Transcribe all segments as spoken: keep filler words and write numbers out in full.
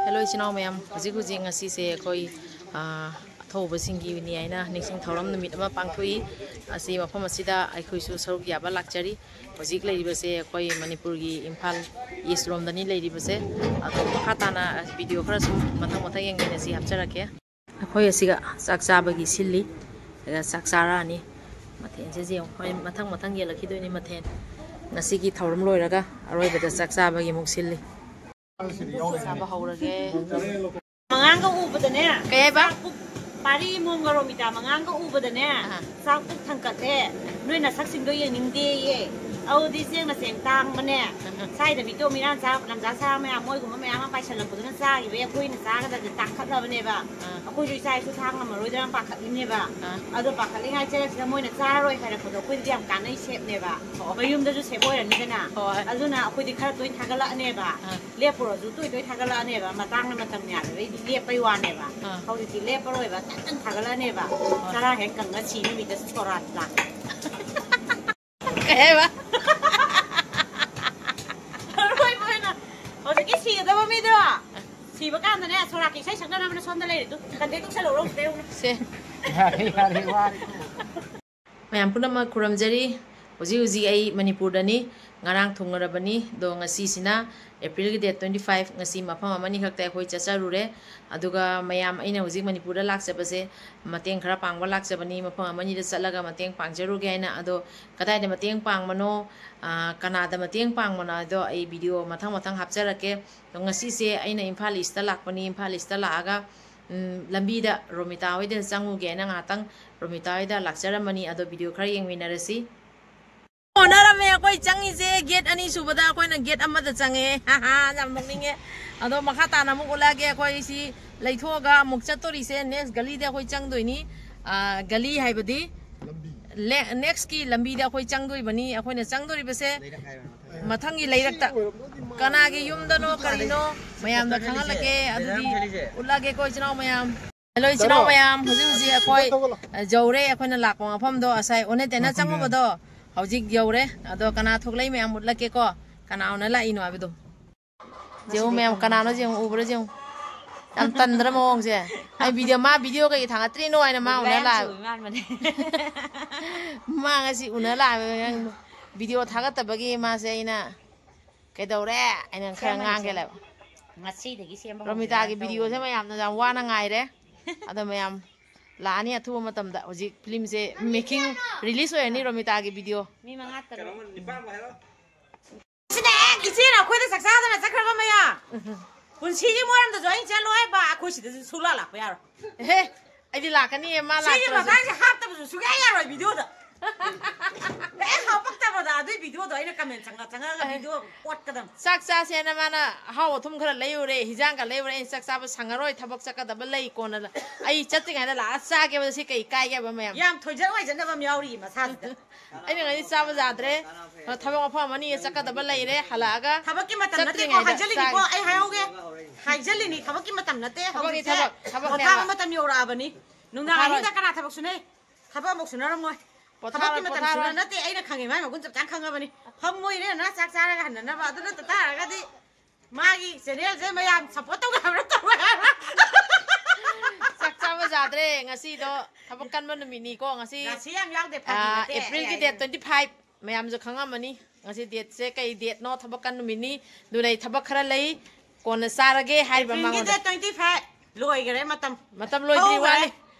Hello ꯏꯆꯤꯟ ꯏꯅꯥꯎ ꯃꯌꯥꯝ, ꯍꯧꯖꯤꯛ ꯍꯧꯖꯤꯛ ꯉꯁꯤꯁꯦ ꯑꯩꯈꯣꯏ, ꯑ, ꯑꯊꯧꯕꯁꯤꯡꯒꯤ ꯅꯤ ꯍꯥꯏꯅ ꯅꯤꯡꯁꯤꯡ ꯊꯧꯔꯝ ꯅꯨꯃꯤꯠ ꯑꯃ ꯄꯥꯡꯊꯣꯛꯏ꯫ ꯑꯁꯤ ꯃꯐꯝ ꯑꯁꯤꯗ ꯑꯩꯈꯣꯏꯁꯨ ꯁꯔꯨꯛ ꯌꯥꯕ ꯂꯥꯛꯆꯔꯤ꯫ ꯍꯧꯖꯤꯛ ꯂꯩꯔꯤꯕꯁꯦ ꯑꯩꯈꯣꯏ ꯃꯅꯤꯄꯨꯔꯒꯤ ꯏꯝꯐꯥꯜ ꯏꯁ ꯔꯣꯝꯗꯅꯤ ꯂꯩꯔꯤꯕꯁꯦ꯫ ꯑꯗꯣ ꯃꯈꯥ ꯇꯥꯅ ꯚꯤꯗꯤꯑꯣ ꯈꯔ ꯁꯨꯝ ꯃꯊꯪ ꯃꯊꯪ ꯌꯦꯡꯃꯤꯟꯅꯁꯤ, ꯍꯥꯞꯆꯔꯛꯀꯦ꯫ ꯑꯩꯈꯣꯏ ꯑꯁꯤꯒ ꯆꯥꯛ ꯆꯥꯕꯒꯤ ꯁꯤꯜꯂꯤ꯫ ꯑꯗ ꯆꯥꯛ ꯆꯥꯔꯛꯑꯅꯤ꯫ ꯃꯊꯦꯜꯁꯦ ꯌꯦꯡꯉꯨ꯫ ꯍꯣꯔꯦꯟ ꯃꯊꯪ ꯃꯊꯪ ꯌꯦꯜꯂꯛꯈꯤꯗꯣꯏꯅꯤ ꯃꯊꯦꯜ꯫ ꯉꯁꯤꯒꯤ ꯊꯧꯔꯝ ꯂꯣꯏꯔꯒ ꯑꯔꯣꯏꯕꯗ ꯆꯥꯛ ꯆꯥꯕꯒꯤ ꯑꯃꯨꯛ ꯁꯤꯜꯂꯤ꯫ ꯆꯥꯕ ꯍꯧꯔꯒꯦ꯫ ꯃꯉꯥꯡꯒ ꯎꯕꯗꯅꯦ꯫ ꯀꯩ ꯍꯥꯏꯕ? ꯆꯥꯛ ꯄꯨꯛ-, ꯄꯥꯔꯤ ꯃꯣꯝꯒ ꯔꯣꯃꯤꯇꯥ ꯃꯉꯥꯡꯒ ꯎꯕꯗꯅꯦ꯫ ꯑꯍꯥ꯫ ꯆꯥꯛ ꯄꯨꯛ ꯊꯟꯀꯠꯂꯦ꯫ ꯅꯣꯏ ꯅꯁꯛꯁꯤꯡꯗꯣ ꯌꯦꯡꯅꯤꯡꯗꯦꯌꯦ꯫ ꯑꯗꯨꯗꯤ ꯆꯦꯡꯅ ꯆꯦꯡ ꯇꯥꯡꯕꯅꯦ꯫ ꯑꯍꯥ꯫ ꯁ꯭ꯋꯥꯏꯗ ꯃꯤꯇꯣꯞ ꯃꯤꯔꯥꯟ ꯆꯥ ꯂꯝꯖꯥ ꯁꯥ ꯃꯌꯥꯝ ꯃꯣꯏꯒꯨꯝꯕ ꯃꯌꯥꯝ ꯑꯃ ꯄꯥꯏꯁꯜꯂꯛꯄꯗꯨꯅ ꯆꯥꯈꯤꯕꯩ ꯑꯩꯈꯣꯏꯅ ꯆꯥꯒꯗꯕꯁꯦ ꯇꯥꯡꯈꯠꯂꯕꯅꯦꯕ꯫ ꯑꯥ꯫ ꯑꯩꯈꯣꯏꯁꯨ ꯏꯆꯥ ꯏꯁꯨ ꯊꯥꯡ ꯉꯝꯃꯔꯣꯏꯗꯅ ꯄꯥꯈꯠꯂꯤꯅꯦꯕ꯫ ꯑꯥ꯫ ꯑꯗꯣ ꯄꯥꯈꯠꯂꯤꯉꯥꯏ ꯆꯦꯔꯛꯁꯤꯗ ꯃꯣꯏꯅ ꯆꯥꯔꯔꯣꯏ ꯍꯥꯏꯔꯛꯄꯗꯣ ꯑꯩꯈꯣꯏꯗꯗꯤ ꯌꯥꯝ ꯀꯥꯟꯅꯩ ꯁꯦꯞꯅꯦꯕ꯫ ꯍꯣꯏ꯫ ꯃꯌꯨꯝꯗꯁꯨ ꯁꯦꯞ ꯑꯣꯏꯔꯅꯤꯗꯅ꯫ ꯍꯣꯏ꯫ ꯑꯗꯨꯅ ꯑꯩꯈꯣꯏꯗꯤ ꯈꯔ ꯇꯣꯏꯅ ꯊꯥꯒꯠꯂꯛꯑꯅꯦꯕ꯫ ꯑꯥ꯫ ꯂꯦꯞꯄꯨꯔꯁꯨ ꯇꯣꯏ ꯇꯣꯏ ꯊꯥꯒꯠꯂꯛꯑꯅꯦꯕ꯫ ꯃꯇꯥꯡꯅ ꯃꯇꯝ ꯌꯥꯗꯕꯩꯗꯤ ꯂꯦꯞꯄꯩ ꯋꯥꯅꯦꯕ꯫ ꯑꯥ꯫ ꯍꯧꯖꯤꯛꯇꯤ ꯂꯦꯞꯄꯔꯣꯏꯕ, ꯇꯟ ꯇꯟ ꯊꯥꯒꯠꯂꯛꯑꯅꯦꯕ꯫ ꯑꯥ꯫ ꯆꯔꯥ ꯍꯦꯛ ꯀꯪꯉ ꯁꯤ ꯅꯨꯃꯤꯠꯇ ꯁꯣꯔꯥꯠ ꯂꯥꯛ꯫ ꯀꯩ ꯍꯥꯏꯕ? ꯑꯔꯣꯏꯕ ꯑꯣꯏꯅ ꯍꯧꯖꯤꯛꯀꯤ ꯁꯤꯒꯗꯕ ꯃꯤꯗꯣ ꯁꯤꯕ ꯀꯥꯟꯗꯅꯦ ꯁꯣꯔꯥꯠꯀꯤ ꯏꯁꯩ ꯁꯛꯅꯅꯕꯅꯦ ꯁꯣꯝꯗ ꯂꯩꯔꯤꯗꯨ꯫ ꯀꯟꯇꯦꯛ ꯇꯧꯁꯜꯂꯛꯎꯔꯣ ꯑꯃꯨꯛꯇ ꯌꯦꯡꯉꯨꯅꯦ꯫ ꯁꯦ꯫ ꯌꯥꯔꯦ, ꯌꯥꯔꯦ, ꯋꯥꯔꯦ꯫ ꯃꯌꯥꯝ ꯄꯨꯝꯅꯃꯛ ꯈꯨꯔꯨꯝꯖꯔꯤ꯫ ꯍꯧꯖꯤꯛ ꯍꯧꯖꯤꯛ ꯑꯩ ꯃꯅꯤꯄꯨꯔꯗꯅꯤ꯫ ꯉꯔꯥꯡ ꯊꯨꯡꯉꯔꯕꯅꯤ꯫ ꯑꯗꯣ ꯉꯁꯤꯁꯤꯅ ꯑꯦꯄ꯭ꯔꯤꯜꯒꯤ date twenty five, ꯉꯁꯤ ꯃꯐꯝ ꯑꯃꯅꯤ ꯈꯛꯇ ꯑꯩꯈꯣꯏ ꯆꯠꯆꯔꯨꯔꯦ꯫ ꯑꯗꯨꯒ ꯃꯌꯥꯝ, ꯑꯩꯅ ꯍꯧꯖꯤꯛ ꯃꯅꯤꯄꯨꯔꯗ ꯂꯥꯛꯆꯕꯁꯦ ꯃꯇꯦꯡ ꯈꯔ ꯄꯥꯡꯕ ꯂꯥꯛꯆꯕꯅꯤ, ꯃꯐꯝ ꯑꯃꯅꯤꯗ ꯆꯠꯂꯒ ꯃꯇꯦꯡ ꯄꯥꯡꯖꯔꯨꯒꯦ ꯍꯥꯏꯅ꯫ ꯑꯗꯣ ꯀꯗꯥꯏꯗ ꯃꯇꯦꯡ ꯄꯥꯡꯕꯅꯣ, ꯑ, ꯀꯅꯥꯗ ꯃꯇꯦꯡ ꯄꯥꯡꯕꯅꯣ ꯍꯥꯏꯗꯣ ꯑꯩ ꯚꯤꯗꯤꯑꯣ ꯃꯊꯪ ꯃꯊꯪ ꯍꯥꯞꯆꯔꯛꯀꯦ꯫ ꯑꯗꯣ ꯉꯁꯤꯁꯦ ꯑꯩꯅ ꯏꯝꯐꯥꯜ ꯏꯁꯇ ꯂꯥꯛꯄꯅꯤ꯫ ꯏꯝꯐꯥꯜ ꯏꯁꯇ ꯂꯥꯛꯑꯒ, ꯎꯝ, ꯂꯝꯕꯤꯗ ꯔꯣꯃꯤꯇꯥ ꯍꯣꯏꯗ ꯆꯪꯉꯨꯒꯦ ꯍꯥꯏꯅ ꯉꯥꯏꯍꯥꯛꯇꯪ ꯔꯣꯃꯤꯇꯥ ꯍꯣꯏꯗ ꯂꯥꯛꯆꯔꯝꯕꯅꯤ꯫ ꯑꯗꯣ ꯚꯤꯗꯤꯑꯣ ꯈꯔ ꯌꯦꯡꯃꯤꯟꯅꯔꯁꯤ꯫ ꯑꯣꯟꯅꯔꯝꯃꯦ꯫ ꯑꯩꯈꯣꯏ ꯆꯪꯉꯤꯁꯦ gate ꯑꯅꯤ ꯁꯨꯕꯗ, ꯑꯩꯈꯣꯏꯅ gate ꯑꯃꯗ ꯆꯪꯉꯦ꯫ ꯌꯥꯝ ꯅꯣꯛꯅꯤꯡꯉꯦ꯫ ꯑꯗꯣ ꯃꯈꯥ ꯇꯥꯅ ꯑꯃꯨꯛ ꯎꯠꯂꯛꯑꯒꯦ꯫ ꯑꯩꯈꯣꯏ ꯁꯤ ꯂꯩꯊꯣꯛꯑꯒ ꯑꯃꯨꯛ ꯆꯠꯇꯣꯔꯤꯁꯦ next ꯒꯂꯤꯗ ꯑꯩꯈꯣꯏ ꯆꯪꯗꯣꯏꯅꯤ꯫ ꯑ, ꯒꯂꯤ ꯍꯥꯏꯕꯗꯤ ꯂꯦ-, next ꯀꯤ ꯂꯝꯕꯤꯗ ꯑꯩꯈꯣꯏ ꯆꯪꯗꯣꯏꯕꯅꯤ꯫ ꯑꯩꯈꯣꯏꯅ ꯆꯪꯗꯣꯔꯤꯕꯁꯦ ꯂꯩꯔꯛ ꯍꯥꯏꯕ ꯃꯊꯪ꯫ ꯃꯊꯪꯒꯤ ꯂꯩꯔꯛꯇ꯫ ꯀꯅꯥꯒꯤ ꯌꯨꯝꯗꯅꯣ ꯀꯔꯤꯅꯣ ꯃꯌꯥꯝꯗ ꯈꯪꯍꯜꯂꯛꯀꯦ꯫ ꯑꯗꯨꯗꯤ ꯎꯠꯂꯛꯑꯒꯦꯀꯣ ꯏꯆꯤꯟ ꯏꯅꯥꯎ ꯃꯌꯥꯝ꯫ ꯍꯦꯜꯂꯣ ꯏꯆꯤꯟ ꯏꯅꯥꯎ ꯃꯌꯥꯝ, ꯍꯧꯖꯤꯛ ꯍꯧꯖꯤꯛ ꯑꯩꯈꯣꯏ, ꯑ, ꯌꯧꯔꯦ꯫ ꯑꯩꯈꯣꯏꯅ ꯂꯥꯛꯄ ꯃꯐꯝꯗꯣ ꯉꯁꯥꯏ ꯑꯣꯟꯅ ꯇꯩꯅ ꯆꯪꯉꯨꯕꯗꯣ ꯍꯧꯖꯤꯛ ꯌꯧꯔꯦ꯫ ꯑꯗꯣ ꯀꯅꯥ ꯊꯣꯛꯂꯛꯏ ꯃꯌꯥꯝ ꯎꯠꯂꯛꯀꯦꯀꯣ, ꯀꯅꯥ ꯑꯣꯟꯅ ꯂꯥꯛꯏꯅꯣ ꯍꯥꯏꯕꯗꯣ꯫ ꯌꯦꯡꯉꯨ ꯃꯌꯥꯝ, ꯀꯅꯥꯅꯣ ꯌꯦꯡꯉꯨ, ꯎꯕ꯭ꯔꯥ ꯌꯦꯡꯉꯨ꯫ ꯌꯥꯝ ꯇꯟꯗ꯭ꯔ ꯃꯑꯣꯡꯁꯦ꯫ ꯑꯩ ꯚꯤꯗꯤꯑꯣ, ꯃꯥ ꯚꯤꯗꯤꯑꯣ ꯀꯩ ꯊꯥꯡꯒꯠꯇ꯭ꯔꯤꯅꯣ ꯍꯥꯏꯅ ꯃꯥ ꯎꯅ ꯂꯥꯛꯑꯦ꯫ ꯃꯥ ꯉꯁꯤ ꯎꯅ ꯂꯥꯛꯑꯦ꯫ ꯅꯪ ꯚꯤꯗꯤꯑꯣ ꯊꯥꯒꯠꯇꯕꯒꯤ ꯃꯥꯁꯦ ꯑꯩꯅ ꯀꯩꯗꯧꯔꯦ? ꯑꯩꯅ ꯈꯔ ꯁꯦꯝꯃꯅꯤ, ꯉꯥꯡꯒꯦ ꯁꯦꯝꯃꯅꯤ꯫ ꯂꯩꯕ꯫ ꯉꯁꯤꯗꯒꯤ ꯁꯦꯝꯕ ꯔꯣꯃꯤꯇꯥꯒꯤ ꯍꯧꯔꯁꯤꯔꯥ ꯚꯤꯗꯤꯑꯣꯁꯦ ꯇꯧꯕꯅꯦ꯫ ꯃꯌꯥꯝꯅ ꯌꯥꯝ ꯋꯥꯅ ꯉꯥꯏꯔꯦ꯫ ꯑꯗꯣ ꯃꯌꯥꯝ ꯂꯥꯛꯑꯅꯤ ꯑꯊꯨꯕ ꯃꯇꯝꯗ꯫ ꯍꯧꯖꯤꯛ ꯐꯤꯂꯝꯁꯦ making, release ꯑꯣꯏꯔꯅꯤ ꯔꯣꯃꯤꯇꯥꯒꯤ ꯚꯤꯗꯤꯑꯣ꯫ ꯃꯤ ꯃꯉꯥ ꯇꯔꯨꯛ꯫ ꯁꯤꯅ ꯍꯦꯛ ꯏꯆꯦꯅ ꯑꯩꯈꯣꯏꯗ ꯆꯥꯛ ꯆꯥꯗꯅ ꯆꯠꯈ꯭ꯔꯕ ꯃꯌꯥꯝ꯫ ꯄꯨꯟꯁꯤꯒꯤ ꯃꯣꯏꯔꯣꯝꯗꯁꯨ ꯑꯩꯅ ꯆꯠꯂꯣ ꯍꯥꯏꯕ, ꯑꯩꯈꯣꯏ ꯁꯤꯗꯁꯨ ꯁꯨꯛꯂꯥꯛ ꯂꯥꯛꯄ ꯌꯥꯔꯣꯏ꯫ ꯑꯦꯍꯦ, ꯑꯩꯗꯤ ꯂꯥꯛꯀꯅꯤꯌꯦ, ꯃꯥ ꯁꯤꯒꯤ ꯂꯥꯛꯇ꯭ꯔꯁꯨ꯫ ꯃꯇꯥꯡꯁꯦ ꯍꯥꯞꯇꯕꯁꯨ ꯁꯨꯛꯌꯥ ꯌꯥꯔꯣꯏ ꯚꯤꯗꯤꯑꯣꯗ꯫ ꯍꯦꯛ ꯍꯥꯞꯄꯛꯇꯕꯗ ꯑꯗꯨꯏ ꯚꯤꯗꯤꯑꯣꯗꯣ ꯑꯩꯅ comment ꯆꯪꯉ ꯆꯪꯉꯒ ꯑꯦ꯫ ꯚꯤꯗꯤꯑꯣ ꯑꯣꯠꯀꯗꯝ꯫ ꯆꯥꯛ ꯆꯥꯁꯦꯅ ꯃꯥꯅ ꯑꯍꯥꯎ ꯑꯊꯨꯝ ꯈꯔ ꯂꯩꯔꯨꯔꯦ, ꯍꯤꯟꯖꯥꯡꯒ ꯂꯩꯔꯨꯔꯦ, ꯑꯩꯅ ꯆꯥꯛ ꯆꯥꯕ ꯁꯪꯉꯔꯣꯏ, ꯊꯕꯛ ꯆꯠꯀꯗꯕ ꯂꯩ, ꯀꯣꯟꯅ ꯂ-, ꯑꯩ ꯆꯠꯇ꯭ꯔꯤꯉꯩꯗ ꯂꯥꯛꯑ ꯆꯥꯒꯦꯕ, ꯁꯤ ꯀꯩ ꯀꯥꯏꯒꯦꯕ ꯃꯌꯥꯝ? ꯌꯥꯝ ꯊꯣꯏꯖꯠ ꯑꯣꯏꯖꯠꯅꯕ ꯑꯃ ꯌꯥꯎꯔꯤꯌꯦ ꯃꯁꯥꯁꯤꯗ꯫ ꯑꯩꯅ ꯉꯁꯤ ꯆꯥꯕ ꯌꯥꯗ꯭ꯔꯦ, ꯊꯕꯛ ꯃꯐꯝ ꯑꯃ ꯑꯅꯤ ꯆꯠꯀꯗꯕ ꯂꯩꯔꯦ, ꯍꯜꯂꯛꯑꯒ ꯊꯕꯛꯀꯤ ꯃꯇꯝ ꯅꯠꯇꯦꯀꯣ, ꯆꯠꯇ꯭ꯔꯤꯉꯩꯗ ꯍꯥꯏꯖꯜꯂꯤꯅꯤꯀꯣ, ꯆꯥꯒꯦ꯫ ꯑꯩ ꯍꯥꯏꯍꯧꯒꯦ, ꯍꯥꯏꯖꯜꯂꯤꯅꯤ, ꯊꯕꯛꯀꯤ ꯃꯇꯝ ꯅꯠꯇꯦ, ꯊꯕꯛꯀꯤ ꯍꯧꯖꯤꯛꯁꯦ ꯊꯕꯛ, ꯊꯕꯛꯅꯦꯕ꯫ ꯄꯣꯊꯥꯕ ꯃꯇꯝ ꯌꯧꯔꯛꯑꯕꯅꯤ꯫ ꯅꯨꯡꯗꯥꯡ ꯄꯣꯊꯥꯔꯣꯏ꯫ ꯑꯍꯤꯡꯗ ꯀꯅꯥ ꯊꯕꯛ ꯁꯨꯅꯩ? ꯊꯕꯛ ꯑꯃꯨꯛ ꯁꯨꯅꯔꯝꯃꯣꯏ꯫ ꯄꯣꯊꯥꯔꯣꯏ, ꯊꯕꯛꯀꯤ ꯃꯇꯝ ꯄꯣꯊꯥꯔꯣꯏ꯫ ꯁꯨꯅ ꯅꯠꯇꯦ, ꯑꯩꯅ ꯈꯪꯉꯦ, ꯃꯥꯏ ꯃꯒꯨꯟ ꯆꯞ ꯆꯥꯅ ꯈꯪꯉꯕꯅꯤ꯫ ꯐꯝꯃꯣꯏꯔꯦꯅ ꯆꯥꯛ ꯆꯥꯔꯒ ꯍꯟꯅꯅꯕ꯫ ꯑꯗꯨ ꯅꯠꯇ ꯇꯥꯔꯒꯗꯤ ꯃꯥꯒꯤ channelꯁꯦ ꯃꯌꯥꯝ support ꯇꯧꯒꯦ ꯍꯥꯏꯕ꯭ꯔꯥ ꯇꯧꯔꯣꯏ ꯍꯥꯏꯕ꯭ꯔꯥ? ꯆꯥꯛ ꯆꯥꯕ ꯌꯥꯗ꯭ꯔꯦ ꯉꯁꯤꯗꯣ, ꯊꯕꯛ ꯀꯟꯕ ꯅꯨꯃꯤꯠꯅꯤꯀꯣ ꯉꯁꯤ꯫ ꯉꯁꯤ ꯌꯥꯝ ꯌꯥꯎꯗꯦ, ꯐꯥꯒꯤ ꯑꯥ, ꯅꯠꯇꯦ, ꯑꯩ Aprilꯒꯤ date ꯍꯥꯏꯁꯤꯅꯤ꯫ Twenty five꯫ ꯃꯌꯥꯝꯁꯨ ꯈꯪꯉꯝꯃꯅꯤ ꯉꯁꯤ dateꯁꯦ ꯀꯩ dateꯅꯣ, ꯊꯕꯛ ꯀꯟ ꯅꯨꯃꯤꯠꯅꯤ꯫ ꯑꯗꯨꯅ ꯑꯩ ꯊꯕꯛ ꯈꯔ ꯂꯩ, ꯀꯣꯟꯅ ꯆꯥꯔꯒꯦ ꯍꯥꯏꯔꯤꯕ Aprilꯒꯤ ꯃꯉꯣꯟꯗ꯫ Date twenty five ꯂꯣꯏꯈꯔꯦ ꯃꯇꯝ꯫ ꯃꯇꯝ ꯂꯣꯏꯗ꯭ꯔꯤ, ꯍꯧꯈ꯭ꯔꯦ꯫ ꯋꯥꯠꯂꯤ꯫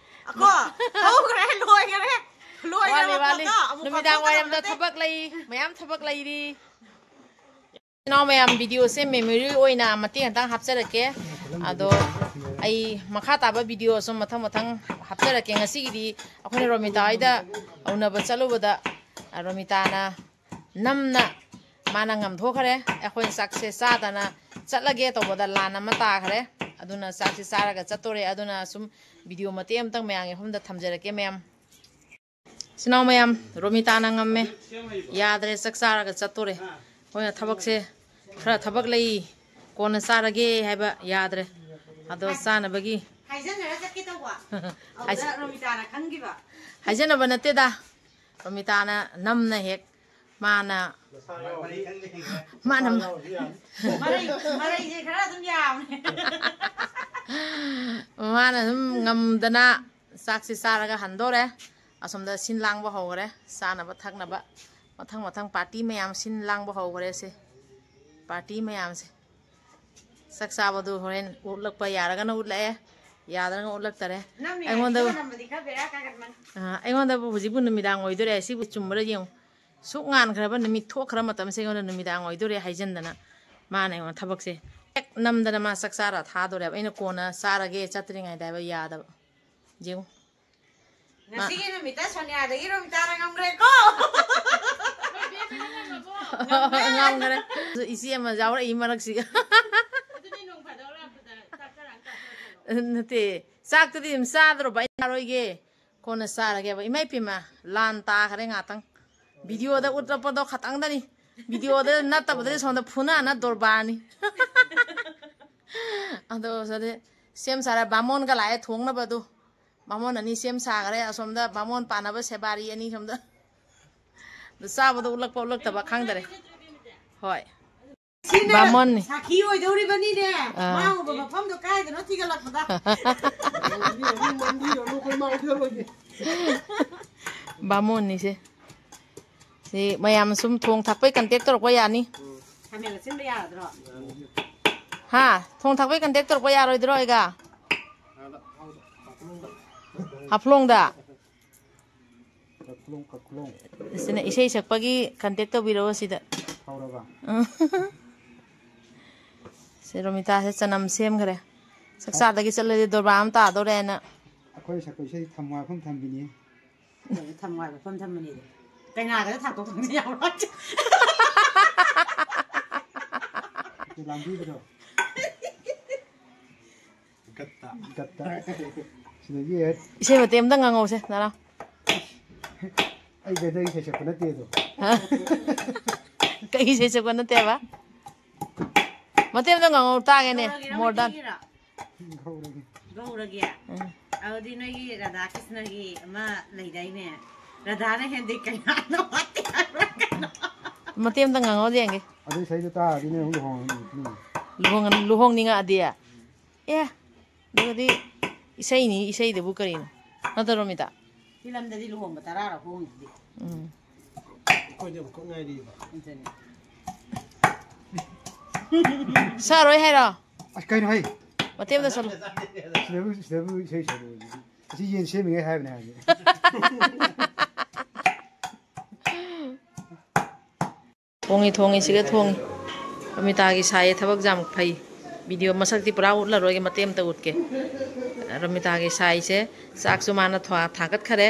ꯑꯀꯣ, ꯍꯧꯈ꯭ꯔꯦ, ꯂꯣꯏꯈꯔꯦ꯫ ꯂꯣꯏꯈ꯭ꯔꯕ ꯋꯥꯠꯂꯤ, ꯋꯥꯠꯂꯤ꯫ ꯄꯣꯠꯇꯣ ꯑꯃꯨꯛ ꯅꯨꯃꯤꯗꯥꯡ ꯐꯪꯗꯣꯛꯀꯗꯕ ꯋꯥꯏꯔꯝꯗ ꯅꯠꯇꯦ꯫ ꯊꯕꯛ ꯂꯩ, ꯃꯌꯥꯝ ꯊꯕꯛ ꯂꯩꯔꯤ꯫ ꯏꯅꯥꯎ ꯃꯌꯥꯝ, videoꯁꯦ memory ꯑꯣꯏꯅ ꯃꯇꯦꯛ ꯑꯃꯇꯪ ꯍꯥꯞꯆꯔꯛꯀꯦ꯫ ꯑꯗꯣ ꯑꯩ ꯃꯈꯥ ꯇꯥꯕ videoꯁꯨ ꯃꯊꯪ ꯃꯊꯪ ꯍꯥꯞꯆꯔꯛꯀꯦ꯫ ꯉꯁꯤꯒꯤꯗꯤ ꯑꯩꯈꯣꯏꯅ ꯔꯣꯃꯤꯇꯥ ꯍꯣꯏꯗ ꯎꯅꯕ ꯆꯠꯂꯨꯕꯗ, ꯑ, ꯔꯣꯃꯤꯇꯥꯅ ꯅꯝꯅ ꯃꯥꯅ ꯉꯝꯊꯣꯛꯈ꯭ꯔꯦ꯫ ꯑꯩꯈꯣꯏꯅ ꯆꯥꯛꯁꯦ ꯆꯥꯗꯅ ꯆꯠꯂꯒꯦ ꯇꯧꯕꯗ ꯂꯥꯟ ꯑꯃ ꯇꯥꯈ꯭ꯔꯦ꯫ ꯑꯗꯨꯅ ꯆꯥꯛꯁꯦ ꯆꯥꯔꯒ ꯆꯠꯇꯣꯔꯦ꯫ ꯑꯗꯨꯅ ꯁꯨꯝ video ꯃꯇꯦꯛ ꯑꯃꯇꯪ ꯃꯌꯥꯝꯒꯤ ꯃꯐꯝꯗ ꯊꯝꯖꯔꯛꯀꯦ ꯃꯌꯥꯝ꯫ ꯏꯆꯤꯟ ꯏꯅꯥꯎ ꯃꯌꯥꯝ, ꯔꯣꯃꯤꯇꯥꯅ ꯉꯝꯃꯦ꯫ ꯌꯥꯗ꯭ꯔꯦ, ꯆꯥꯛ ꯆꯥꯔꯒ ꯆꯠꯇꯣꯔꯦ꯫ ꯑꯩꯈꯣꯏꯅ ꯊꯕꯛꯁꯦ, ꯈꯔ ꯊꯕꯛ ꯂꯩ, ꯀꯣꯟꯅ ꯆꯥꯔꯒꯦ ꯍꯥꯏꯕ ꯌꯥꯗ꯭ꯔꯦ꯫ ꯑꯗꯣ ꯆꯥꯅꯕꯒꯤ ꯍꯥꯏꯖꯟꯅꯔ ꯆꯠꯀꯦ ꯇꯧꯕ꯫ ꯍꯥꯏꯖ-, ꯑꯗꯨꯗ ꯔꯣꯃꯤꯇꯥꯅ ꯈꯪꯈꯤꯕ꯫ ꯍꯥꯏꯖꯟꯅꯕ ꯅꯠꯇꯦꯗ꯫ ꯔꯣꯃꯤꯇꯥꯅ ꯅꯝꯅ ꯍꯦꯛ ꯃꯥꯅ ꯃꯥꯅ ꯃꯔꯩ ꯃꯔꯩꯁꯦ ꯈꯔ ꯑꯗꯨꯝ ꯌꯥꯕꯅꯦ꯫ ꯃꯥꯅ ꯑꯗꯨꯝ ꯉꯝꯗꯅ ꯆꯥꯛꯁꯦ ꯆꯥꯔꯒ ꯍꯟꯗꯣꯔꯦ꯫ ꯑꯁꯣꯝꯗ ꯁꯤꯟ ꯂꯥꯡꯕ ꯍꯧꯈ꯭ꯔꯦ, ꯆꯥꯅꯕ ꯊꯛꯅꯕ꯫ ꯃꯊꯪ ꯃꯊꯪ ꯄꯥꯔꯇꯤ ꯃꯌꯥꯝ ꯁꯤꯟ ꯂꯥꯡꯕ ꯍꯧꯈ꯭ꯔꯦ꯫ ꯁꯦ, ꯄꯥꯔꯇꯤ ꯃꯌꯥꯝꯁꯦ꯫ ꯆꯥꯛ ꯆꯥꯕꯗꯨ ꯍꯣꯔꯦꯟ ꯎꯠꯂꯛꯄ ꯌꯥꯔꯒꯅ ꯎꯠꯂꯛꯑꯦ, ꯌꯥꯗ꯭ꯔꯒꯅ ꯎꯠꯂꯛꯇꯔꯦ꯫ ꯅꯪꯅ ꯑꯩꯉꯣꯟꯗ ꯌꯥꯔꯤꯗꯣ ꯅꯝꯕꯗꯤ ꯈꯔ ꯕꯦꯔꯥ ꯀꯥꯒꯟꯕꯅꯤ꯫ ꯑ, ꯑꯩꯉꯣꯟꯗꯕꯨ ꯍꯧꯖꯤꯛꯄꯨ ꯅꯨꯃꯤꯗꯥꯡ ꯑꯣꯏꯗꯣꯔꯦ꯫ ꯁꯤꯕꯨ ꯆꯨꯝꯕ꯭ꯔꯥ ꯌꯦꯡꯉꯨ꯫ ꯁꯨꯛ ꯉꯥꯟꯈ꯭ꯔꯕ ꯅꯨꯃꯤꯠ ꯊꯣꯛꯈ꯭ꯔ ꯃꯇꯝꯁꯦ ꯑꯩꯉꯣꯟꯗ ꯅꯨꯃꯤꯗꯥꯡ ꯑꯣꯏꯗꯣꯔꯦ ꯍꯥꯏꯖꯟꯗꯅ ꯃꯥꯅ ꯑꯩꯉꯣꯟꯗ ꯊꯕꯛꯁꯦ ꯍꯦꯛ ꯅꯝꯗꯅ ꯃꯥ ꯆꯥꯛ ꯆꯥꯔ ꯊꯥꯗꯣꯔꯦꯕ꯫ ꯑꯩꯅ ꯀꯣꯟꯅ ꯆꯥꯔꯒꯦ ꯆꯠꯇ꯭ꯔꯤꯉꯩꯗ ꯍꯥꯏꯕ ꯌꯥꯗꯕ꯫ ꯌꯦꯡꯉꯨ꯫ ꯉꯁꯤꯒꯤ ꯅꯨꯃꯤꯠꯇ ꯁꯣꯅꯤꯌꯥꯗꯒꯤ ꯔꯣꯃꯤꯇꯥꯅ ꯉꯝꯈ꯭ꯔꯦꯀꯣ꯫ ꯉꯝꯈ꯭ꯔꯦ꯫ ꯏꯆꯦ ꯑꯃ ꯌꯥꯎꯔꯛꯏ ꯃꯔꯛꯁꯤꯒ꯫ ꯅꯠꯇꯦ, ꯆꯥꯛꯇꯨꯗꯤ ꯑꯗꯨꯝ ꯆꯥꯗ꯭ꯔꯣꯕ? ꯑꯩ ꯆꯥꯔꯣꯏꯒꯦ, ꯀꯣꯟꯅ ꯆꯥꯔꯒꯦꯕ꯫ ꯏꯃꯥ ꯏꯄꯦꯝꯃ, ꯂꯥꯟ ꯇꯥꯈ꯭ꯔꯦ ꯉꯥꯛꯇꯪ꯫ ꯚꯤꯗꯤꯑꯣꯗ ꯎꯠꯂꯛꯄꯗꯣ ꯈꯇꯪꯗꯅꯤ, ꯚꯤꯗꯤꯑꯣꯗ ꯅꯠꯇꯕꯗꯗꯤ ꯁꯣꯝꯗ ꯐꯨꯅꯅ ꯗꯣꯔꯕꯥꯔꯅꯤ꯫ ꯑꯗꯣ ꯁꯤꯗꯤ ꯁꯦꯝ ꯁꯥꯔꯦ, ꯕꯥꯃꯣꯟꯒ ꯂꯥꯛꯑꯦ ꯊꯣꯡꯅꯕ꯫ ꯑꯗꯨ ꯕꯥꯃꯣꯟ ꯑꯅꯤ ꯁꯦꯝ ꯁꯥꯈ꯭ꯔꯦ꯫ ꯑꯁꯣꯝꯗ ꯕꯥꯃꯣꯟ ꯄꯥꯟꯅꯕ ꯁꯦꯕꯥꯔꯤ ꯑꯅꯤ ꯁꯣꯝꯗ꯫ ꯑꯗꯨ ꯆꯥꯕꯗ ꯎꯠꯂꯛꯄ ꯎꯠꯂꯛꯇꯕ ꯈꯪꯗꯔꯦ꯫ ꯍꯣꯏ꯫ ꯁꯤꯅ ꯕꯥꯃꯣꯟꯅꯤ꯫ ꯁꯥꯈꯤ ꯑꯣꯏꯗꯧꯔꯤꯕꯅꯤꯅꯦ꯫ ꯑꯥ꯫ ꯃꯥꯡꯉꯨꯕ ꯃꯐꯝꯗꯣ ꯀꯥꯏꯗꯅꯣ ꯊꯤꯒꯠꯂꯛꯄꯗ꯫ ꯕꯥꯃꯣꯟꯅꯤꯁꯦ꯫ ꯁꯤ ꯃꯌꯥꯝ ꯁꯨꯝ ꯊꯣꯡ ꯊꯥꯛꯄꯩ ꯀꯟꯇꯦꯛ ꯇꯧꯔꯛꯄ ꯌꯥꯅꯤ꯫ ꯈꯥꯃꯦꯟ ꯑꯁꯤꯟꯕ ꯌꯥꯔꯗ꯭ꯔꯣ? ꯍꯥ? ꯊꯣꯡ ꯊꯥꯛꯄꯩ ꯀꯟꯇꯦꯛ ꯇꯧꯔꯛꯄ ꯌꯥꯔꯣꯏꯗ꯭ꯔꯣ ꯑꯩꯒ? ꯍꯥꯐꯂꯣꯡꯗ꯫ ꯀꯛꯂꯣꯡ, ꯀꯛꯂꯣꯡ꯫ ꯑꯁꯤꯅ ꯏꯁꯩ ꯁꯛꯄꯒꯤ ꯀꯟꯇꯦꯛ ꯇꯧꯕꯤꯔꯛꯑꯣ ꯁꯤꯗ꯫ ꯍꯧꯔꯕ? ꯎꯝ꯫ ꯁꯤ ꯔꯣꯃꯤꯇꯥꯁꯦ ꯆꯅꯝ ꯁꯦꯝꯈ꯭ꯔꯦ꯫ ꯆꯥꯛꯆꯥꯗꯒꯤ ꯆꯠꯂꯗꯤ ꯗꯣꯔꯕꯥꯔ ꯑꯃ ꯇꯥꯗꯣꯔꯦꯅ꯫ ꯑꯩꯈꯣꯏ ꯁꯛꯄ ꯏꯁꯩ ꯊꯝꯃꯣ ꯍꯥꯏꯐꯝ ꯊꯝꯕꯤꯅꯤ꯫ ꯊꯝꯃꯣ ꯍꯥꯏꯐꯝ ꯊꯝꯕꯅꯤ꯫ ꯀꯩꯅꯥꯗꯒ ꯊꯥꯡꯇꯣꯛ ꯊꯥꯡꯖꯤꯟ ꯌꯥꯎꯔꯣꯏ꯫ ꯂꯥꯡꯕꯤꯕꯗꯣ꯫ ꯒꯠꯇ꯫ ꯒꯠꯇ꯫ ꯁꯤꯗꯒꯤ ꯍꯦꯛ ꯏꯁꯩ ꯃꯇꯦꯛ ꯑꯃꯇ ꯉꯪꯍꯧꯁꯦ, ꯅꯅꯥꯎ꯫ ꯑꯩ ꯒꯗꯒꯤ ꯏꯁꯩ ꯁꯛꯄ ꯅꯠꯇꯦ ꯑꯗꯣ꯫ ꯀꯩꯒꯤ ꯏꯁꯩ ꯁꯛꯄ ꯅꯠꯇꯦꯕ? ꯃꯇꯦꯛ ꯑꯃꯇ ꯉꯪꯍꯧ ꯇꯥꯒꯦꯅꯦ, ꯒꯧꯔꯒꯤꯔꯣ, more than꯫ ꯃꯩꯇꯩꯒꯤꯔꯣ? ꯒꯧꯔꯒꯤ꯫ ꯒꯧꯔꯒꯤ? ꯎꯝ꯫ ꯑꯗꯨꯗꯤ ꯅꯣꯏꯒꯤ ꯔꯥꯙꯥ ꯀ꯭ꯔꯤꯁꯅꯒꯤ ꯑꯃ ꯂꯩꯗꯥꯏꯅꯦ? ꯔꯥꯙꯥꯅ ꯍꯦꯟꯗꯤ ꯀꯩꯅꯥꯅ ꯋꯥꯠꯇꯦ ꯍꯥꯏꯕ꯭ꯔꯥ? ꯃꯇꯦꯛ ꯑꯝꯇ ꯉꯥꯡꯍꯧꯗ ꯌꯦꯡꯒꯦ꯫ ꯑꯗꯨ ꯏꯁꯩꯗꯣ ꯇꯥꯔꯗꯤꯅꯦ ꯑꯃꯨꯛ ꯂꯨꯍꯣꯡꯉꯅꯤ꯫ ꯂꯨꯍꯣꯡ-, ꯂꯨꯍꯣꯡꯅꯤꯡꯉꯛꯑꯗꯤ? ꯑꯦ, ꯑꯗꯨꯒꯗꯤ ꯏꯁꯩꯅꯤ, ꯏꯁꯩꯗꯕꯨ ꯀꯔꯤꯅꯣ? ꯅꯠꯇ꯭ꯔꯣ, ꯔꯣꯃꯤꯇꯥ? ꯐꯤꯂꯝꯗꯗꯤ ꯂꯨꯍꯣꯡꯕ ꯇꯔꯥꯔꯛ ꯍꯣꯡꯉꯤꯗꯨꯗꯤ꯫ ꯎꯝ꯫ ꯑꯩꯈꯣꯏꯗꯤ ꯑꯃꯨꯛꯈꯛ ꯉꯥꯏꯔꯤꯕ꯫ ꯑꯗꯨꯅꯤ꯫ ꯁꯥꯔꯣꯏ ꯍꯥꯏꯔꯣ? ꯑꯁ, ꯀꯩꯅꯣ ꯍꯩ? ꯃꯇꯦꯛ ꯑꯃꯇ ꯁꯛꯂꯛꯑꯣ꯫ ꯁꯤꯗꯕꯨ, ꯁꯤꯗꯕꯨ ꯏꯁꯩ ꯁꯛꯂꯛꯑꯣ꯫ ꯑꯁꯤ ꯌꯦꯟ ꯁꯦꯝꯃꯤꯉꯩ ꯍꯥꯏꯕꯅꯦ ꯍꯥꯏꯕꯅꯦ꯫ ꯊꯣꯡꯉꯤ, ꯊꯣꯡꯉꯤ, ꯁꯤꯒ ꯊꯣꯡꯉꯤ꯫ ꯔꯣꯃꯤꯇꯥꯒꯤ ꯁꯥꯏꯌꯦ, ꯊꯕꯛ ꯌꯥꯝ ꯐꯩ꯫ ꯚꯤꯗꯤꯑꯣ ꯃꯁꯛꯇꯤ ꯄꯨꯔꯥ ꯎꯠꯂꯔꯣꯏꯒꯦ, ꯃꯇꯦꯛ ꯑꯃꯇ ꯎꯠꯀꯦ꯫ ꯔꯣꯃꯤꯇꯥꯒꯤ ꯁꯥꯏꯁꯦ ꯆꯥꯛꯁꯨ ꯃꯥꯅ ꯊ꯭ꯋꯥ-, ꯊꯥꯒꯠꯈꯔꯦ꯫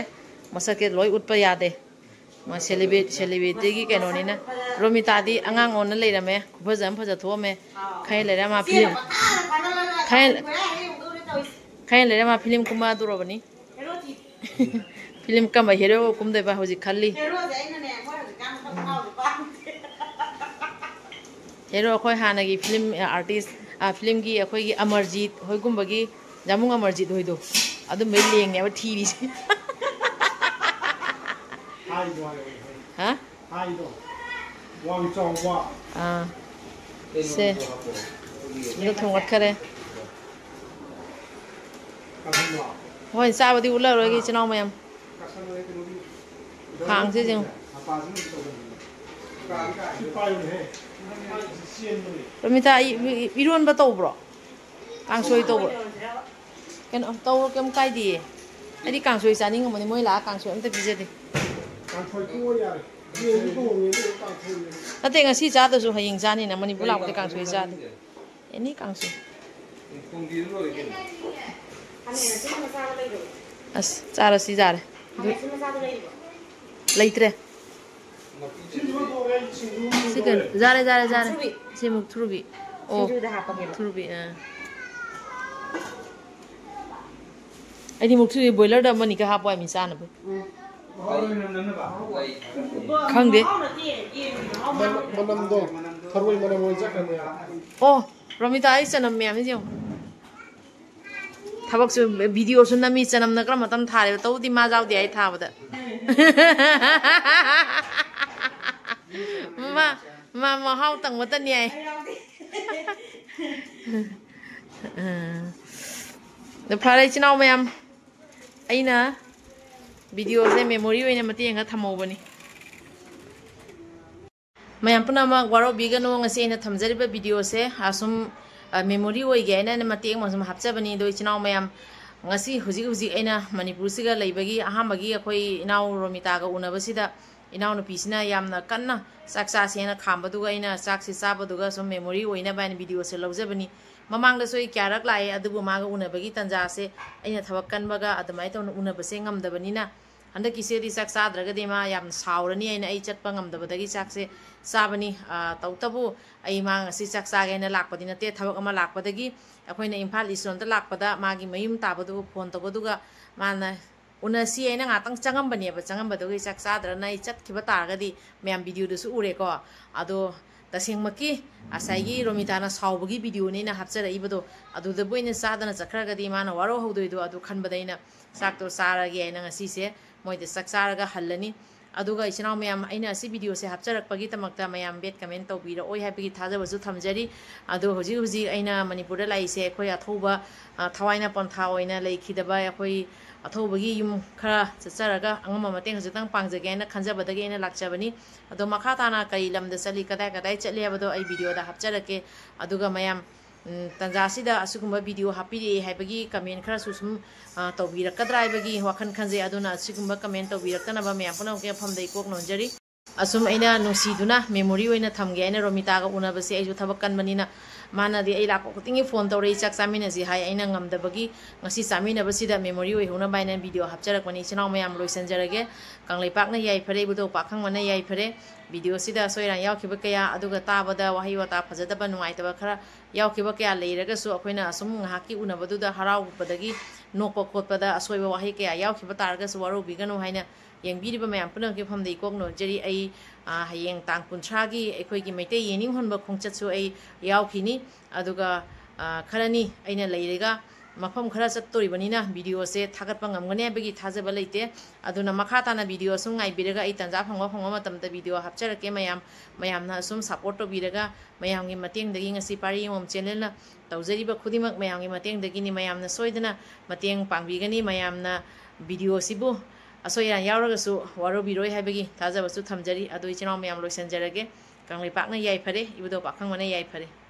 ꯃꯁꯛꯇꯤ ꯂꯣꯏ ꯎꯠꯄ ꯌꯥꯗꯦ꯫ ꯃꯥ ꯁꯦꯂꯤꯕ꯭ꯔꯦꯠ-, ꯁꯦꯂꯤꯕ꯭ꯔꯤꯇꯤꯒꯤ ꯀꯩꯅꯣꯅꯤꯅ꯫ ꯔꯣꯃꯤꯇꯥꯗꯤ ꯑꯉꯥꯡ ꯑꯣꯟꯅ ꯂꯩꯔꯝꯃꯦ, ꯈꯨꯐꯖ ꯑꯃ ꯐꯖ ꯊꯣꯛꯑꯝꯃꯦ꯫ ꯈꯔ ꯂꯩꯔ ꯃꯥ ꯐꯤꯂꯝ, ꯈꯔ, ꯈꯔ ꯂꯩꯔ ꯃꯥ ꯐꯤꯂꯝ ꯀꯨꯝꯃꯛꯑꯗꯧꯔꯕꯅꯤ꯫ ꯐꯤꯂꯝ ꯀꯔꯝꯕ ꯍꯦꯔꯣ ꯀꯨꯝꯗꯣꯏꯕ ꯍꯧꯖꯤꯛ ꯈꯜꯂꯤ꯫ ꯍꯦꯔꯣꯁꯦ ꯑꯩꯅꯅꯦ, ꯃꯣꯏ ꯍꯧꯖꯤꯛꯀꯥꯟ ꯃꯁꯛ ꯐꯥꯎꯁꯦ ꯄꯥꯝꯗꯦ꯫ ꯍꯦꯔꯣ ꯑꯩꯈꯣꯏ ꯍꯥꯟꯅꯒꯤ ꯐꯤꯂꯝ ꯑꯥꯔꯇꯤꯁ, ꯑꯥ, ꯐꯤꯂꯝꯒꯤ ꯑꯩꯈꯣꯏꯒꯤ ꯑꯃꯔꯖꯤꯠ ꯍꯣꯏꯒꯨꯝꯕꯒꯤ, ꯖꯥꯃꯨꯡ ꯑꯃꯔꯖꯤꯠ ꯍꯣꯏꯗꯣ, ꯑꯗꯨꯝꯕꯩ ꯂꯦꯡꯅꯦꯕ ꯊꯤꯔꯤꯁꯦ꯫ ꯍꯥꯏꯗꯣ ꯍꯥꯏꯌꯣ, ꯍꯥꯏꯌꯣ꯫ ꯍꯥ? ꯍꯥꯏꯗꯣ꯫ ꯋꯥꯡ ꯆꯥꯎꯕ꯫ ꯑꯥ꯫ ꯁꯦ꯫ ꯑꯗꯨ ꯊꯣꯡꯒꯠꯈꯔꯦ꯫ ꯍꯣꯏ, ꯆꯥꯕꯗꯤ ꯎꯠꯂꯔꯣꯏꯒꯦ, ꯏꯆꯤꯟ ꯏꯅꯥꯎ ꯃꯌꯥꯝ꯫ ꯈꯥꯡꯁꯦ ꯌꯦꯡꯉꯨ꯫ ꯔꯣꯃꯤꯇꯥ, ꯏ-, ꯏ-, ꯏꯔꯣꯟꯕ ꯇꯧꯕ꯭ꯔꯣ? ꯀꯥꯡꯁꯣꯏ ꯇꯧꯕ꯭ꯔꯣ? ꯀꯩꯅꯣ ꯇꯧꯔꯣ, ꯀꯩꯝ ꯀꯥꯏꯗꯤꯌꯦ꯫ ꯑꯩꯗꯤ ꯀꯥꯡꯁꯣꯏ ꯆꯥꯅꯤꯡꯉꯝꯕꯅꯤ, ꯃꯣꯏ ꯂꯥꯛꯑ ꯀꯥꯡꯁꯣꯏ ꯑꯝꯇ ꯄꯤꯖꯗꯦ꯫ ꯀꯥꯡꯁꯣꯏ ꯇꯣꯛꯑꯣ ꯌꯥꯔꯦ꯫ ꯌꯦꯟꯗꯤ ꯊꯣꯡꯉꯦ, ꯑꯗꯨꯒ ꯀꯥꯡꯁꯣꯏ ꯑꯣꯏꯅ꯫ ꯅꯠꯇꯦ, ꯉꯁꯤ ꯆꯥꯗ꯭ꯔꯁꯨ ꯍꯌꯦꯡ ꯆꯥꯅꯤꯅ, ꯃꯅꯤꯄꯨꯔ ꯂꯥꯛꯄꯗ ꯀꯥꯡꯁꯣꯏ ꯆꯥꯗꯦ꯫ ꯑꯦꯅꯤ ꯀꯥꯡꯁꯣꯏ꯫ ꯊꯣꯡꯕꯤꯔ ꯂꯣꯏꯔꯦ ꯀꯩꯅꯣ꯫ ꯑꯁ, ꯆꯥꯔꯁꯤ, ꯌꯥꯔꯦ꯫ ꯂꯩꯇ꯭ꯔꯦ꯫ ꯁꯤ ꯀꯩꯅꯣ? ꯌꯥꯔꯦ, ꯌꯥꯔꯦ, ꯌꯥꯔꯦ꯫ ꯃꯨꯛꯊ꯭ꯔꯨꯕꯤ꯫ ꯁꯤ ꯃꯨꯛꯊ꯭ꯔꯨꯕꯤ꯫ ꯑꯣ, ꯁꯤꯡꯖꯨꯗ ꯍꯥꯞꯄꯒꯦꯕ꯫ ꯃꯨꯛꯊ꯭ꯔꯨꯕꯤ, ꯑꯥ꯫ ꯑꯩꯗꯤ ꯃꯨꯛꯊ꯭ꯔꯨꯕꯤ ꯕꯣꯏꯂꯔꯗ ꯑꯃꯅꯤꯒ ꯍꯥꯞꯄ ꯍꯥꯏ ꯃꯤ ꯆꯥꯅꯕ꯫ ꯎꯝ꯫ ꯈꯪꯗꯦ꯫ ꯃꯅꯝꯗꯣ ꯊꯔꯣꯏ ꯃꯅꯝ ꯑꯣꯏ ꯆꯠꯈ꯭ꯔꯅꯤ꯫ ꯑꯣ, ꯔꯣꯃꯤꯇꯥ, ꯑꯩ ꯆꯅꯝ ꯃꯌꯥꯝꯁꯤ ꯌꯦꯡꯉꯨ꯫ ꯊꯕꯛꯁꯨ, ꯚꯤꯗꯤꯑꯣꯁꯨ ꯅꯝꯃꯤ, ꯆꯅꯝꯅ ꯀꯔꯝꯕ ꯃꯇꯝ ꯊꯥꯔꯦꯕ? ꯇꯧꯗꯤ ꯃꯥ ꯌꯥꯎꯗꯦ ꯑꯩ ꯊꯥꯕꯗ꯫ ꯃꯥ, ꯃꯥ ꯃꯍꯥꯎ ꯇꯪꯕꯇꯅꯤ ꯍꯥꯏ꯫ ꯑꯥ꯫ ꯑꯗꯣ ꯐꯔꯦ, ꯏꯆꯤꯟ ꯏꯅꯥꯎ ꯃꯌꯥꯝ, ꯑꯩꯅ videoꯁꯦ memory ꯑꯣꯏꯅ ꯃꯇꯦꯛ ꯑꯃ ꯊꯝꯍꯧꯕꯅꯤ꯫ ꯃꯌꯥꯝ ꯄꯨꯝꯅꯃꯛ ꯋꯥꯔꯧꯕꯤꯒꯅꯨ, ꯉꯁꯤ ꯑꯩꯅ ꯊꯝꯖꯔꯤꯕ videoꯁꯦ ꯑꯁꯨꯝ, ꯑ, memory ꯑꯣꯏꯒꯦ ꯍꯥꯏꯅ ꯑꯩꯅ ꯃꯇꯦꯛ ꯑꯃ ꯁꯨꯝ ꯍꯥꯞꯆꯕꯅꯤ꯫ ꯑꯗꯣ ꯏꯆꯤꯟ ꯏꯅꯥꯎ ꯃꯌꯥꯝ, ꯉꯁꯤ ꯍꯧꯖꯤꯛ ꯍꯧꯖꯤꯛ ꯑꯩꯅ ꯃꯅꯤꯄꯨꯔꯁꯤꯒ ꯂꯩꯕꯒꯤ ꯑꯍꯥꯟꯕꯒꯤ ꯑꯩꯈꯣꯏ ꯏꯅꯥꯎ ꯔꯣꯃꯤꯇꯥꯒ ꯎꯅꯕꯁꯤꯗ ꯏꯅꯥꯎꯅꯨꯄꯤꯁꯤꯅ ꯌꯥꯝꯅ ꯀꯟꯅ ꯆꯥꯛ ꯆꯥꯁꯦꯅ ꯈꯥꯝꯕꯗꯨꯒ ꯑꯩꯅ ꯆꯥꯛꯁꯦ ꯆꯥꯕꯗꯨꯒ ꯁꯨꯝ memory ꯑꯣꯏꯅꯕ ꯍꯥꯏꯅ videoꯁꯦ ꯂꯧꯖꯕꯅꯤ꯫ ꯃꯃꯥꯡꯗꯁꯨ ꯑꯩ ꯀꯌꯥꯔꯛ ꯂꯥꯛꯑꯦ, ꯑꯗꯨꯕꯨ ꯃꯥꯒ ꯎꯅꯕꯒꯤ ꯇꯥꯟꯖꯥꯁꯦ ꯑꯩꯅ ꯊꯕꯛ ꯀꯟꯕꯒ ꯑꯗꯨꯃꯥꯏꯅ ꯇꯧꯅ ꯎꯅꯕꯁꯦ ꯉꯝꯗꯕꯅꯤꯅ, ꯍꯟꯗꯛꯀꯤꯁꯤꯗꯤ ꯆꯥꯛ ꯆꯥꯗ꯭ꯔꯒꯗꯤ ꯃꯥ ꯌꯥꯝ ꯁꯥꯎꯔꯅꯤ ꯍꯥꯏꯅ ꯑꯩ ꯆꯠꯄ ꯉꯝꯗꯕꯗꯒꯤ ꯆꯥꯛꯁꯦ ꯆꯥꯕꯅꯤ꯫ ꯑ, ꯇꯧꯕꯇꯕꯨ ꯑꯩ ꯃꯥ ꯉꯁꯤ ꯆꯥꯛ ꯆꯥꯒꯦꯅ ꯂꯥꯛꯄꯗꯤ ꯅꯠꯇꯦ, ꯊꯕꯛ ꯑꯃ ꯂꯥꯛꯄꯗꯒꯤ꯫ ꯑꯩꯈꯣꯏꯅ ꯏꯝꯐꯥꯜ East ꯂꯣꯝꯗ ꯂꯥꯛꯄꯗ ꯃꯥꯒꯤ ꯃꯌꯨꯝ ꯇꯥꯕꯗꯨ phone ꯇꯧꯕꯗꯨꯒ ꯃꯥꯅ ꯎꯅꯁꯤ ꯍꯥꯏꯅ ꯉꯥꯛꯇꯪ ꯆꯪꯉꯝꯕꯅꯦꯕ, ꯆꯪꯉꯝꯕꯗꯨꯒꯤ ꯆꯥꯛ ꯆꯥꯗ꯭ꯔꯅ ꯑꯩ ꯆꯠꯈꯤꯕ ꯇꯥꯔꯒꯗꯤ ꯃꯌꯥꯝ videoꯗꯁꯨ ꯎꯔꯦꯀꯣ꯫ ꯑꯗꯣ ꯇꯁꯦꯡꯃꯛꯀꯤ ꯉꯁꯥꯏꯒꯤ ꯔꯣꯃꯤꯇꯥꯅ ꯁꯥꯎꯕꯒꯤ videoꯅꯦ ꯑꯩꯅ ꯍꯥꯞꯆꯔꯛꯏꯕꯗꯣ, ꯑꯗꯨꯗꯕꯨ ꯑꯩꯅ ꯆꯥꯗꯅ ꯆꯠꯈ꯭ꯔꯒꯗꯤ ꯃꯥꯅ ꯋꯥꯔꯧꯍꯧꯗꯣꯏꯗꯣ, ꯑꯗꯨ ꯈꯟꯕꯗ ꯑꯩꯅ ꯆꯥꯛꯇꯣ ꯆꯥꯔꯒꯦ ꯍꯥꯏꯅ ꯉꯁꯤꯁꯦ ꯃꯣꯏꯗ ꯆꯥꯛ ꯆꯥꯔꯒ ꯍꯜꯂꯅꯤ꯫ ꯑꯗꯨꯒ ꯏꯆꯤꯟ ꯏꯅꯥꯎ ꯃꯌꯥꯝ, ꯑꯩꯅ ꯑꯁꯤ videoꯁꯦ ꯍꯥꯞꯆꯔꯛꯄꯒꯤꯗꯃꯛꯇ ꯃꯌꯥꯝ bad comment ꯇꯧꯕꯤꯔꯛꯑꯣꯏ ꯍꯥꯏꯕꯒꯤ ꯊꯥꯖꯕꯁꯨ ꯊꯝꯖꯔꯤ꯫ ꯑꯗꯣ ꯍꯧꯖꯤꯛ ꯍꯧꯖꯤꯛ ꯑꯩꯅ ꯃꯅꯤꯄꯨꯔꯗ ꯂꯥꯛꯏꯁꯦ ꯑꯩꯈꯣꯏ ꯑꯊꯧꯕ, ꯑ, ꯊꯋꯥꯏꯅ ꯄꯣꯟꯊꯥ ꯑꯣꯏꯅ ꯂꯩꯈꯤꯗꯕ ꯑꯩꯈꯣꯏ ꯑꯊꯧꯕꯒꯤ ꯌꯨꯝ ꯈꯔ ꯆꯠꯆꯔꯒ ꯑꯉꯝꯕ ꯃꯇꯦꯡ ꯈꯖꯤꯛꯇꯪ ꯄꯥꯡꯖꯒꯦ ꯍꯥꯏꯅ ꯈꯟꯖꯕꯗꯒꯤ ꯑꯩꯅ ꯂꯥꯛꯆꯕꯅꯤ꯫ ꯑꯗꯣ ꯃꯈꯥ ꯇꯥꯅ ꯀꯔꯤ ꯂꯝꯗ ꯆꯠꯂꯤ, ꯀꯗꯥꯏ ꯀꯗꯥꯏ ꯆꯠꯂꯤ ꯍꯥꯏꯕꯗꯣ ꯑꯩ videoꯗ ꯍꯥꯞꯆꯔꯛꯀꯦ꯫ ꯑꯗꯨꯒ ꯃꯌꯥꯝ, ꯎꯝ, ꯇꯥꯟꯖꯥꯁꯤꯗ ꯑꯁꯤꯒꯨꯝꯕ video ꯍꯥꯞꯄꯤꯔꯛꯑꯦ ꯍꯥꯏꯕꯒꯤ comment ꯈꯔꯁꯨ ꯁꯨꯝ, ꯑ, ꯇꯧꯕꯤꯔꯛꯀꯗ꯭ꯔꯥ ꯍꯥꯏꯕꯒꯤ ꯋꯥꯈꯜ ꯈꯟꯖꯩ꯫ ꯑꯗꯨꯅ ꯑꯁꯤꯒꯨꯝꯕ comment ꯇꯧꯕꯤꯔꯛꯇꯅꯕ ꯃꯌꯥꯝ ꯄꯨꯝꯅꯃꯛꯀꯤ ꯃꯐꯝꯗ ꯏꯀꯣꯛ ꯅꯣꯟꯖꯔꯤ꯫ ꯑꯁꯨꯝ ꯑꯩꯅ ꯅꯨꯡꯁꯤꯗꯨꯅ memory ꯑꯣꯏꯅ ꯊꯝꯒꯦ ꯍꯥꯏꯅ ꯔꯣꯃꯤꯇꯥꯒ ꯎꯅꯕꯁꯦ ꯑꯩꯁꯨ ꯊꯕꯛ ꯀꯟꯕꯅꯤꯅ ꯃꯥꯅꯗꯤ ꯑꯩ ꯂꯥꯛꯄ ꯈꯨꯗꯤꯡꯒꯤ phone ꯇꯧꯔꯛꯏ, "ꯆꯥꯛ ꯆꯥꯃꯤꯟꯅꯁꯤ" ꯍꯥꯏ꯫ ꯑꯩꯅ ꯉꯝꯗꯕꯒꯤ ꯉꯁꯤ ꯆꯥꯃꯤꯟꯅꯕꯁꯤꯗ memory ꯑꯣꯏꯍꯧꯅꯕ ꯍꯥꯏꯅ video ꯍꯥꯞꯆꯔꯛꯄꯅꯤ꯫ ꯏꯆꯤꯟ ꯏꯅꯥꯎ ꯃꯌꯥꯝ ꯂꯣꯏꯁꯤꯟꯖꯔꯒꯦ꯫ ꯀꯪꯂꯩꯄꯥꯛꯅ ꯌꯥꯏꯐꯔꯦ, ꯏꯕꯨꯙꯧ ꯄꯥꯛꯈꯪꯕꯅ ꯌꯥꯏꯐꯔꯦ꯫ Videoꯁꯤꯗ ꯑꯁꯣꯏ ꯑꯔꯥꯟ ꯌꯥꯎꯈꯤꯕ ꯀꯌꯥ, ꯑꯗꯨꯒ ꯇꯥꯕꯗ ꯋꯥꯍꯩ ꯋꯥꯇꯥ ꯐꯖꯗꯕ, ꯅꯨꯡꯉꯥꯏꯇꯕ ꯈꯔ ꯌꯥꯎꯈꯤꯕ ꯀꯌꯥ ꯂꯩꯔꯒꯁꯨ ꯑꯩꯈꯣꯏꯅ ꯑꯁꯨꯝ ꯉꯥꯏꯍꯥꯛꯀꯤ ꯎꯅꯕꯗꯨꯗ ꯍꯔꯥꯎꯕꯗꯒꯤ ꯅꯣꯛꯄ ꯈꯣꯠꯄꯗ ꯑꯁꯣꯏꯕ ꯋꯥꯍꯩ ꯀꯌꯥ ꯌꯥꯎꯈꯤꯕ ꯇꯥꯔꯒꯁꯨ ꯋꯥꯔꯧꯕꯤꯒꯅꯨ ꯍꯥꯏꯅ ꯌꯦꯡꯕꯤꯔꯤꯕ ꯃꯌꯥꯝ ꯄꯨꯝꯅꯃꯛꯀꯤ ꯃꯐꯝꯗ ꯏꯀꯣꯛ ꯅꯣꯟꯖꯔꯤ꯫ ꯑꯩ, ꯑ, ꯍꯌꯦꯡ ꯇꯥꯡ ꯀꯨꯟꯊ꯭ꯔꯥꯒꯤ ꯑꯩꯈꯣꯏꯒꯤ ꯃꯩꯇꯩ ꯌꯦꯅꯤꯡ ꯍꯨꯟꯕ ꯈꯣꯡꯆꯠꯁꯨ ꯑꯩ ꯌꯥꯎꯈꯤꯅꯤ꯫ ꯑꯗꯨꯒ, ꯑ, ꯈꯔꯅꯤ ꯑꯩꯅ ꯂꯩꯔꯒ ꯃꯐꯝ ꯈꯔ ꯆꯠꯇꯣꯔꯤꯕꯅꯤꯅ videoꯁꯦ ꯊꯥꯒꯠꯄ ꯉꯝꯒꯅꯤ ꯍꯥꯏꯕꯒꯤ ꯊꯥꯖꯕ ꯂꯩꯇꯦ꯫ ꯑꯗꯨꯅ ꯃꯈꯥ ꯇꯥꯅ video ꯑꯁꯨꯝ ꯉꯥꯏꯕꯤꯔꯒ ꯑꯩ ꯇꯥꯟꯖꯥ ꯐꯪꯕ ꯐꯪꯕ ꯃꯇꯝꯗ video ꯍꯥꯞꯆꯔꯛꯀꯦ꯫ ꯃꯌꯥꯝ, ꯃꯌꯥꯝꯅ ꯑꯁꯨꯝ support ꯇꯧꯕꯤꯔꯒ, ꯃꯌꯥꯝꯒꯤ ꯃꯇꯦꯡꯗꯒꯤ ꯉꯁꯤ ꯄꯥꯔꯤ ꯌꯦꯡꯉꯣꯝ channelꯅ ꯇꯧꯖꯔꯤꯕ ꯈꯨꯗꯤꯡꯃꯛ ꯃꯌꯥꯝꯒꯤ ꯃꯇꯦꯡꯗꯒꯤꯅꯤ꯫ ꯃꯌꯥꯝꯅ ꯁꯣꯏꯗꯅ ꯃꯇꯦꯡ ꯄꯥꯡꯕꯤꯒꯅꯤ꯫ ꯃꯌꯥꯝꯅ videoꯁꯤꯕꯨ ꯑꯁꯣꯏ ꯑꯔꯥꯟ ꯌꯥꯎꯔꯒꯁꯨ ꯋꯥꯔꯧꯕꯤꯔꯣꯏ ꯍꯥꯏꯕꯒꯤ ꯊꯥꯖꯕꯁꯨ ꯊꯝꯖꯔꯤ꯫ ꯑꯗꯨ ꯏꯆꯤꯟ ꯏꯅꯥꯎ ꯃꯌꯥꯝ ꯂꯣꯏꯁꯤꯟꯖꯔꯒꯦ꯫ ꯀꯪꯂꯩꯄꯥꯛꯅ ꯌꯥꯏꯐꯔꯦ, ꯏꯕꯨꯙꯧ ꯄꯥꯈꯪꯕꯅ ꯌꯥꯏꯐꯔꯦ꯫